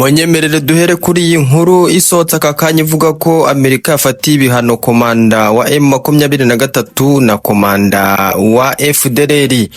Munyemerere duhere kuri iyi nkuru isohotse aka kanya ivuga ko Amerika yafatiye ibihano komanda wa M23 na komanda wa FDLR.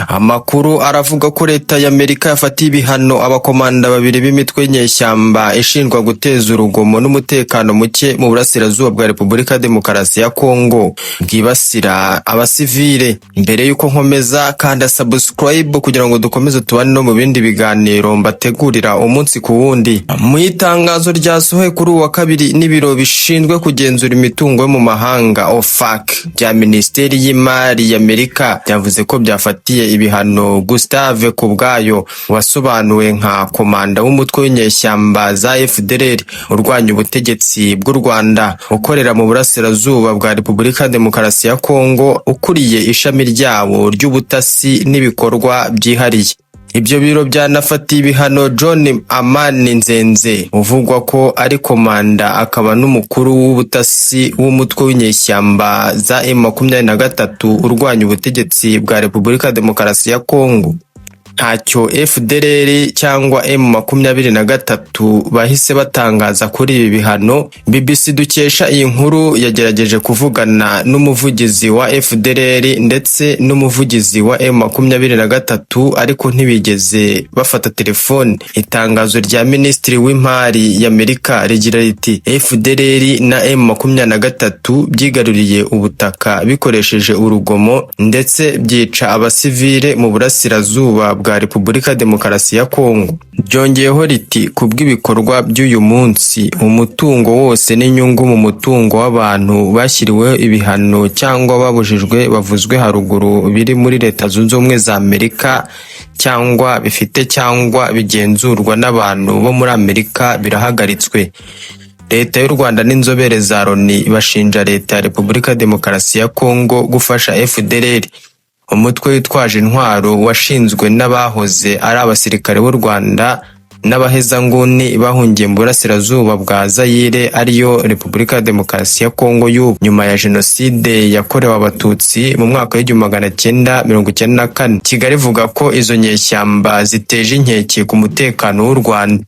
Amakuru aravuga ko leta ya Amerika yafatiye ibihano abakomanda babiri b'imitwe y'inyeshyamba ishinjwa guteza urugomo n'umutekano muke mu burasirazuba bwa Repubulika ya Demokarasi ya Kongo bwibasira abasivile. Mbere y'uko nkomeza, kanda subscribe kugira ngo dukomeze tubane no mu bindi biganiro mbategurira umunsi ku wundi. Mu itangazo ryasohowe kuri uwa kabiri n'ibiro bishinzwe kugenzura imitungo yo mu mahanga, OFAC, bya Minisiteri y'Imari y'Amerika, byavuze ko byafatiye ibihano Gustave Kubwayo, wasobanuwe nka komanda w'umutwe w'inyeshyamba za FDLR urwanya ubutegetsi bw'u Rwanda ukorera mu burasirazuba bwa Repubulika ya Demokarasi ya Kongo, ukuriye ishami ryabo ry'ubutasi n'ibikorwa byihariye. Ibyo biro byanafatiye ibihano John Amani Nzenze, uvugwa ko ari komanda akaba n'umukuru w'ubutasi w'umutwe w'inyeshyamba za M23 urwanya ubutegetsi bwa Repubulika ya Demokarasi ya Kongo. Ntacyo FDLR cyangwa M23 bahise batangaza kuri ibi bihano. BBC dukesha iyi nkuru yagerageje kuvugana n'umuvugizi wa FDLR ndetse n'umuvugizi wa M23, ariko ntibigeze bafata telefone. Itangazo rya Minisitiri w'Imari y'Amerika rigira riti: "FDLR na M23 byigaruriye ubutaka bikoresheje urugomo ndetse byica abasivile mu burasirazuba bwa Repubulika ya Demokarasi ya Kongo." Ryongeyeho riti: "Kubw'ibikorwa by'uyu munsi, umutungo wose n'inyungu mu mutungo w'abantu bashyiriweho ibihano cyangwa babujijwe bavuzwe haruguru biri muri Leta Zunze Ubumwe za Amerika cyangwa bifite cyangwa bigenzurwa n'abantu bo muri Amerika birahagaritswe." Leta y'u Rwanda n'inzobere za Loni bashinja Leta ya Repubulika ya Demokarasi ya Kongo gufasha FDLR, umutwe witwaje intwaro washinzwe n'abahoze ari abasirikare b'u Rwanda n'abahezanguni bahungiye mu burasirazuba bwa Zayire, ariyo Repubulika ya Demokarasi ya Kongo y'ubu, nyuma ya Jenoside yakorewe Abatutsi mu mwaka wa 1994. Kigali ivuga ko izo nyeshyamba ziteje inkeke ku mutekano w'u Rwanda.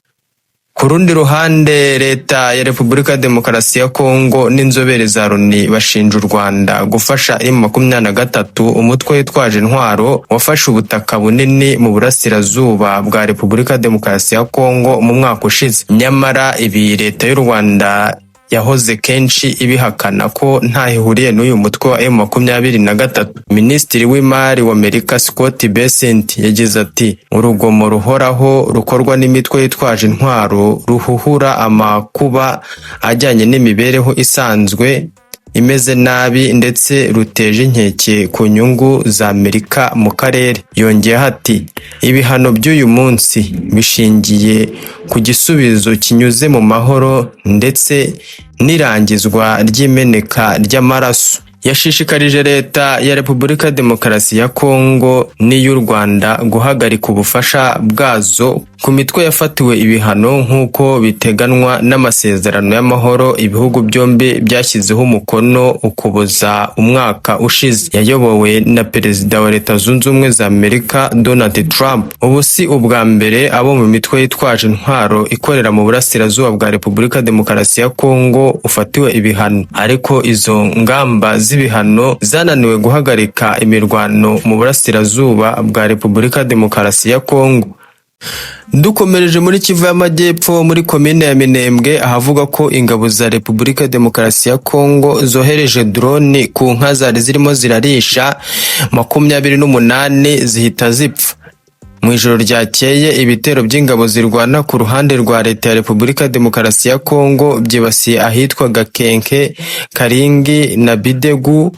Ku rundi ruhande, Leta ya Repubulika ya Demokarasi ya Kongo n'inzobere za Loni bashinja u Rwanda gufasha M23, umutwe witwaje intwaro wafashe ubutaka bunini mu burasirazuba bwa Repubulika ya Demokarasi ya Kongo mu mwaka ushize. Nyamara ibi Leta y'u Rwanda yahoze kenshi ibihakana ko ntaho ihuriye n'uyu mutwe wa M23. Minisitiri w'Imari wa Amerika Scott Bessent yagize ati: "Urugomo ruhoraho rukorwa n'imitwe yitwaje intwaro ruhuhura amakuba ajyanye n'imibereho isanzwe imeze nabi ndetse ruteje inkeke ku nyungu za Amerika mu karere." Yongeyeho ati: "Ibihano by'uyu munsi bishingiye ku gisubizo kinyuze mu mahoro ndetse n'irangizwa ry'imeneka ry'amaraso." Yashishikarije Leta ya Repubulika ya Demokarasi ya Kongo n'iy'u Rwanda guhagarika ubufasha bwazo ku mitwe yafatiwe ibihano, nk'uko biteganwa n'amasezerano y'amahoro ibihugu byombi byashyizeho umukono Ukuboza umwaka ushize, yayobowe na Perezida wa Leta Zunze Ubumwe za Amerika Donald Trump. Ubu si ubwa mbere abo mu mitwe yitwaje intwaro ikorera mu burasirazuba bwa Repubulika ya Demokarasi ya Kongo ufatiwe ibihano, ariko izo ngamba z'ibihano zananiwe guhagarika imirwano mu burasirazuba bwa Repubulika ya Demokarasi ya Kongo. Dukomereje muri Kivu y'Amajyepfo, muri komine ya Minembwe, ahavuga ko ingabo za Repubulika ya Demokarasi ya Kongo zohereje drone ku nka zari zirimo zirarisha, 28 zihita zipfa. Mu ijoro ryakeye, ibitero by'ingabo zirwana ku ruhande rwa Leta ya Repubulika ya Demokarasi ya Kongo byibasiye ahitwa Gakenke, Karingi na Bidegu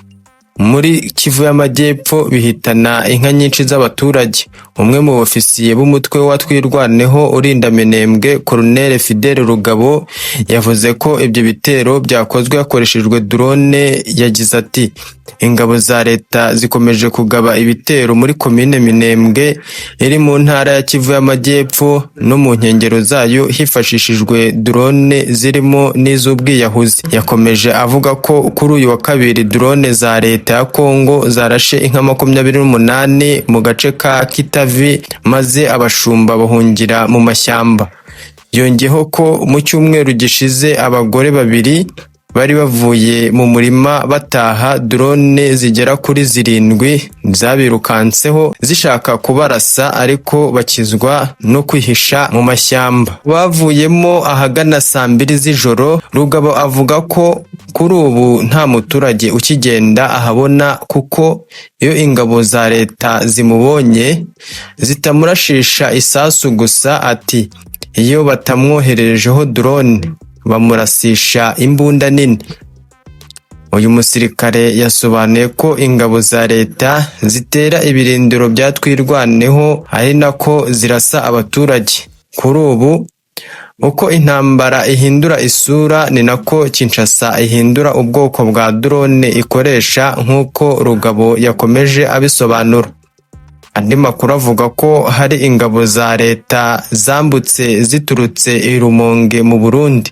muri Kivu y'Amajyepfo, bihitana inka nyinshi z'abaturage. Umwe mu bofisiye b'umutwe wa Twirwaneho urinda Minembwe, Colonel Fidel Rugabo, yavuze ko ibyo bitero byakozwe hakoreshejwe drone. Yagize ati: "Ingabo za leta zikomeje kugaba ibitero muri komine Minembwe iri mu ntara ya Kivu y'Amajyepfo no mu nkengero zayo, hifashishijwe drone zirimo n'iz'ubwiyahuzi." Yakomeje avuga ko kuri uyu wa kabiri drone za leta ya Kongo zarashe inka 28 mu gace ka Kitavi, maze abashumba bahungira mu mashyamba. Yongeyeho ko mu cyumweru gishize abagore babiri bari bavuye mu murima bataha, drone zigera kuri 7 zabirukanseho zishaka kubarasa, ariko bakizwa no kwihisha mu mashyamba. Bavuyemo ahagana saa 2 z'ijoro. Rugabo avuga ko kuri ubu nta muturage ukigenda ahabona, kuko iyo ingabo za leta zimubonye zitamurashisha isasu gusa. Ati iyo batamwohererejeho drone bamurasisha imbunda nini. Uyu musirikare yasobanuye ko ingabo za leta zitera ibirindiro bya Twirwaneho ari nako zirasa abaturage. Kuri ubu, uko intambara ihindura isura ni nako Kinshasa ihindura ubwoko bwa drone ikoresha, nk'uko Rugabo yakomeje abisobanura. Andi makuru avuga ko hari ingabo za leta zambutse ziturutse i Rumonge mu Burundi,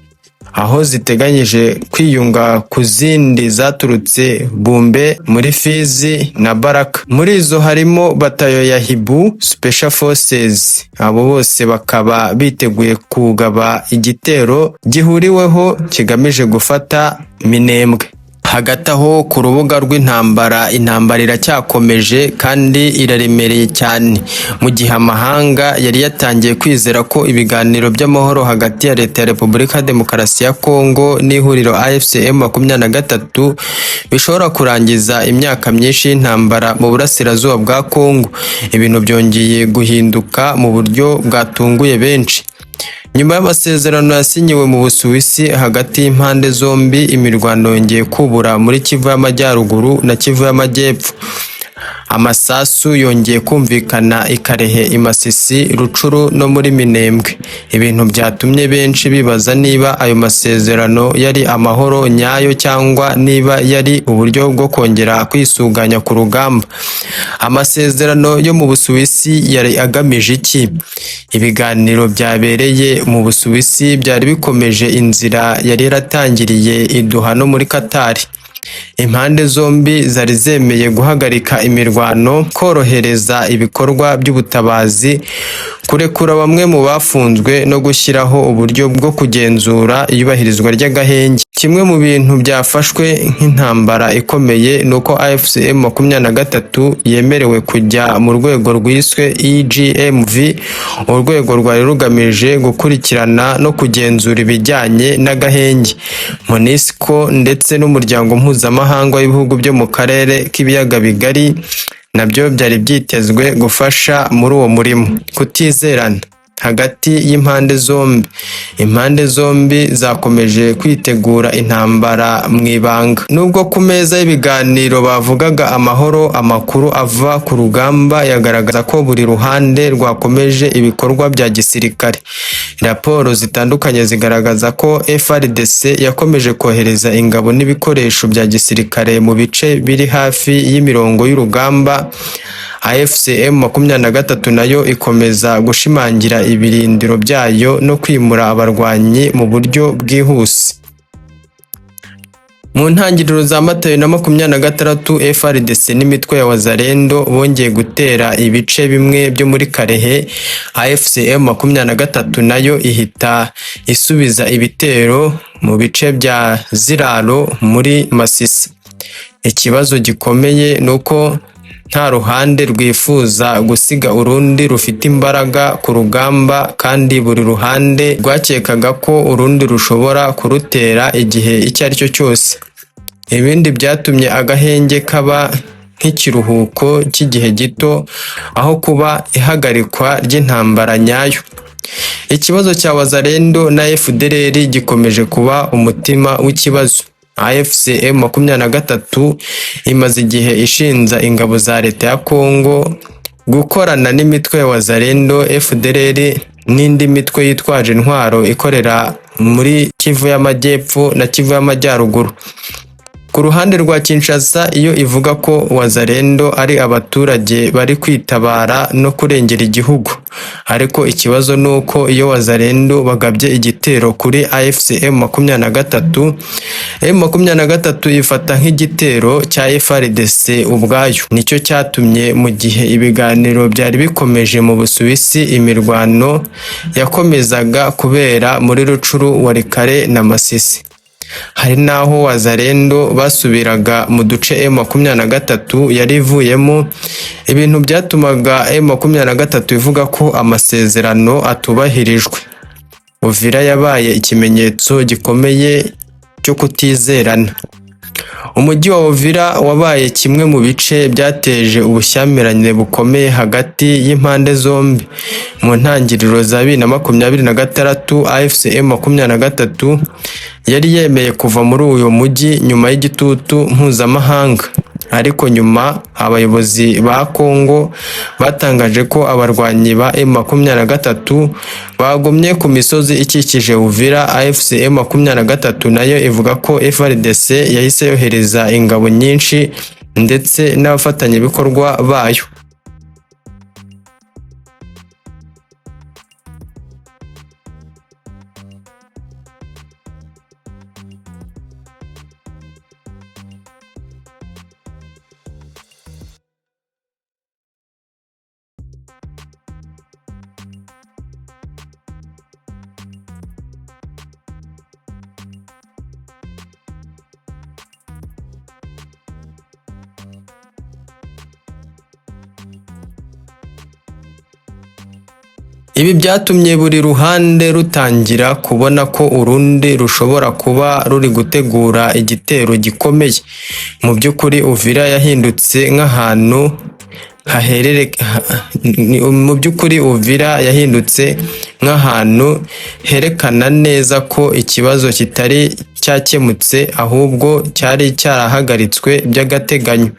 aho ziteganyije kwiyunga ku zindi zaturutse Bumbe muri Fizi na Baraka. Muri izo harimo batayo ya Hibu Special Forces. Abo bose bakaba biteguye kugaba igitero gihuriweho kigamije gufata Minembwe. Hagati aho, ku rubuga rw'intambara, intambara iracyakomeje kandi iraremereye cyane. Mu gihe amahanga yari yatangiye kwizera ko ibiganiro by'amahoro hagati ya leta ya Repubulika ya Demokarasi ya Kongo n'ihuriro AFC M23 bishobora kurangiza imyaka myinshi y'intambara mu burasirazuba bwa Kongo, ibintu byongeye guhinduka mu buryo bwatunguye benshi. Nyuma y'amasezerano yasinyiwe mu Busuwisi hagati y'impande zombi, imirwano yongeye kubura muri Kivu y'Amajyaruguru na Kivu y'Amajyepfo. Amasasu yongeye kumvikana i Kalehe, i Masisi, Rutshuru no muri Minembwe, ibintu byatumye benshi bibaza niba ayo masezerano yari amahoro nyayo cyangwa niba yari uburyo bwo kongera kwisuganya ku rugamba. Amasezerano yo mu Busuwisi yari agamije iki? Ibiganiro byabereye mu Busuwisi byari bikomeje inzira yari yaratangiriye i Doha no muri Qatar. Impande zombi zari zemeye guhagarika imirwano, korohereza ibikorwa by'ubutabazi, kurekura bamwe mu bafunzwe no gushyiraho uburyo bwo kugenzura iyubahirizwa ry'agahenge. Kimwe mu bintu byafashwe nk'intambara ikomeye ni uko AFC M23 yemerewe kujya mu rwego rwiswe EGMV, urwego rwari rugamije gukurikirana no kugenzura ibijyanye n'agahenge. MONUSCO ndetse n'umuryango mpuzamahanga w'ibihugu byo mu karere k'ibiyaga bigari nabyo byari byitezwe gufasha muri uwo murimo. Kutizerana hagati y'impande zombi: impande zombi zakomeje kwitegura intambara mu ibanga. Nubwo ku meza y'ibiganiro bavugaga amahoro, amakuru ava ku rugamba yagaragaza ko buri ruhande rwakomeje ibikorwa bya gisirikare. Raporo zitandukanye zigaragaza ko FARDC yakomeje kohereza ingabo n'ibikoresho bya gisirikare mu bice biri hafi y'imirongo y'urugamba, AFC M23 nayo ikomeza gushimangira ibirindiro byayo no kwimura abarwanyi mu buryo bwihuse. Mu ntangiriro za Mata 2026, FARDC n'imitwe ya Wazalendo bongeye gutera ibice bimwe byo muri Kalehe, AFC M23 nayo ihita isubiza ibitero mu bice bya Ziraro muri Masisi. Ikibazo gikomeye ni uko nta ruhande rwifuza gusiga urundi rufite imbaraga ku rugamba, kandi buri ruhande rwakekaga ko urundi rushobora kurutera igihe icyo ari cyo cyose. Ibindi byatumye agahenge kaba nk'ikiruhuko cy'igihe gito aho kuba ihagarikwa ry'intambara nyayo. Ikibazo cya Wazalendo na FDLR gikomeje kuba umutima w'ikibazo. AFC M23 imaze igihe ishinja ingabo za leta ya Congo gukorana n'imitwe ya Wazalendo, FDLR n'indi mitwe yitwaje intwaro ikorera muri Kivu y'Amajyepfo na Kivu y'Amajyaruguru. Ku ruhande rwa Kinshasa, iyo ivuga ko Wazalendo ari abaturage bari kwitabara no kurengera igihugu. Ariko ikibazo ni uko iyo Wazalendo bagabye igitero kuri AFC M23, M23 ifata nk'igitero cya FARDC ubwayo. Nicyo cyatumye mu gihe ibiganiro byari bikomeje mu Busuwisi, imirwano yakomezaga kubera muri Rutshuru, Walikale na Masisi. Hari n'aho Wazalendo basubiraga mu duce M23 yari ivuyemo, ibintu byatumaga M23 ivuga ko amasezerano atubahirijwe. Uvira yabaye ikimenyetso gikomeye cyo kutizerana. Umujyi wa Uvira wabaye kimwe mu bice byateje ubushyamirane bukomeye hagati y'impande zombi. Mu ntangiriro za 2026, AFC M23 yari yemeye kuva muri uyu mujyi nyuma y'igitutu mpuzamahanga. Ariko nyuma abayobozi ba Congo batangaje ko abarwanyi ba M23 bagumye ku misozi ikikije Uvira. AFC M23 nayo ivuga ko FARDC yahise yohereza ingabo nyinshi ndetse n'abafatanyabikorwa bayo. Ibi byatumye buri ruhande rutangira kubona ko urundi rushobora kuba ruri gutegura igitero gikomeye. Mu by'ukuri Uvira yahindutse nk'ahantu mu by'ukuri Uvira yahindutse nk'ahantu herekana neza ko ikibazo kitari cyakemutse, ahubwo cyari cyarahagaritswe by'agateganyo.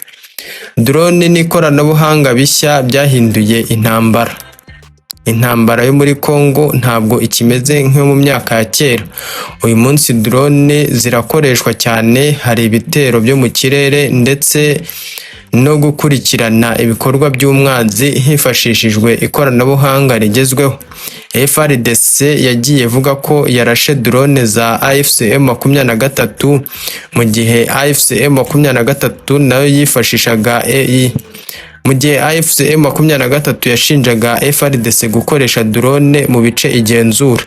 Drone n'ikoranabuhanga bishya byahinduye intambara. Intambara yo muri Congo ntabwo ikimeze nk'iyo mu myaka ya kera. Uyu munsi drone zirakoreshwa cyane, hari ibitero byo mu kirere ndetse no gukurikirana ibikorwa by'umwanzi hifashishijwe ikoranabuhanga rigezweho. FARDC yagiye ivuga ko yarashe drone za AFC M23, mu gihe AFC M23 nayo yifashishaga AI. Mu gihe AFC M23 yashinjaga FARDC gukoresha drone mu bice igenzura.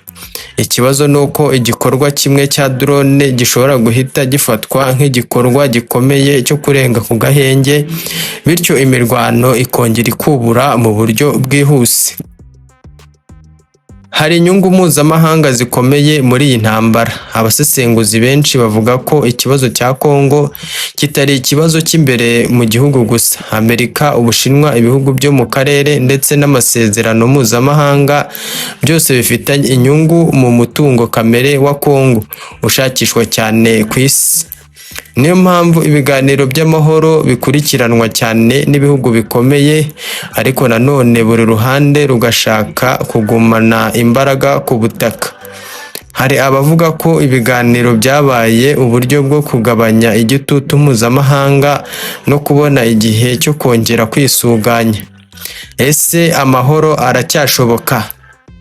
Ikibazo ni uko igikorwa kimwe cya drone gishobora guhita gifatwa nk'igikorwa gikomeye cyo kurenga ku gahenge, bityo imirwano ikongera ikubura mu buryo bwihuse. Hari inyungu mpuzamahanga zikomeye muri iyi ntambara. Abasesenguzi benshi bavuga ko ikibazo cya Congo kitari ikibazo cy'imbere mu gihugu gusa. Amerika, Ubushinwa, ibihugu byo mu karere ndetse n'amasezerano mpuzamahanga byose bifitanye inyungu mu mutungo kamere wa Congo ushakishwa cyane ku isi. Niyo mpamvu ibiganiro by'amahoro bikurikiranwa cyane n'ibihugu bikomeye, ariko nanone buri ruhande rugashaka kugumana imbaraga ku butaka. Hari abavuga ko ibiganiro byabaye uburyo bwo kugabanya igitutu mpuzamahanga no kubona igihe cyo kongera kwisuganya. Ese amahoro aracyashoboka?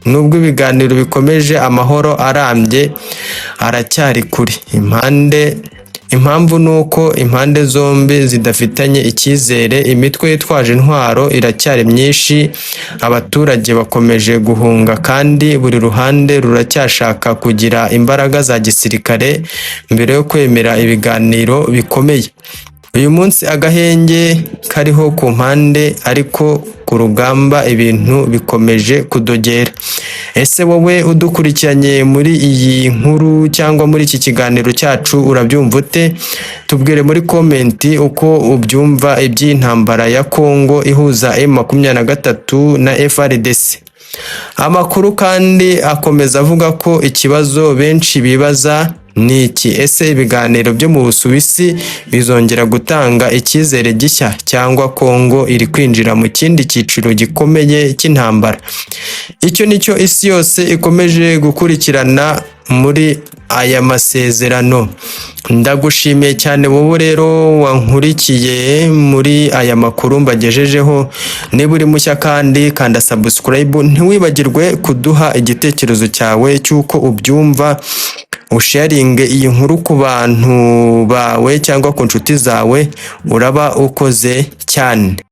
Nubwo ibiganiro bikomeje, amahoro arambye aracyari kure. Impamvu ni uko impande zombi zidafitanye icyizere, imitwe yitwaje intwaro iracyari myinshi, abaturage bakomeje guhunga kandi buri ruhande ruracyashaka kugira imbaraga za gisirikare mbere yo kwemera ibiganiro bikomeye. Uyu munsi agahenge kariho ku mpande, ariko ku rugamba ibintu bikomeje kudogera. Ese wowe udukurikiranye muri iyi nkuru cyangwa muri iki kiganiro cyacu urabyumva ute? Tubwire muri comment uko ubyumva iby'intambara ya Congo ihuza M23 na FARDC. Amakuru kandi akomeza avuga ko ikibazo benshi bibaza ni iki: ese ibiganiro byo mu Busuwisi bizongera gutanga icyizere gishya, cyangwa Congo iri kwinjira mu kindi cyiciro gikomeye cy'intambara? Icyo nicyo isi yose ikomeje gukurikirana. muri aya masezerano. Ndagushimiye cyane wowe rero wankurikiye muri aya makuru mbagejejeho. Niba uri mushya kandi, kanda subscribe, ntiwibagirwe kuduha igitekerezo cyawe cy'uko ubyumva, usharinge iyi nkuru ku bantu bawe cyangwa ku nshuti zawe, uraba ukoze cyane.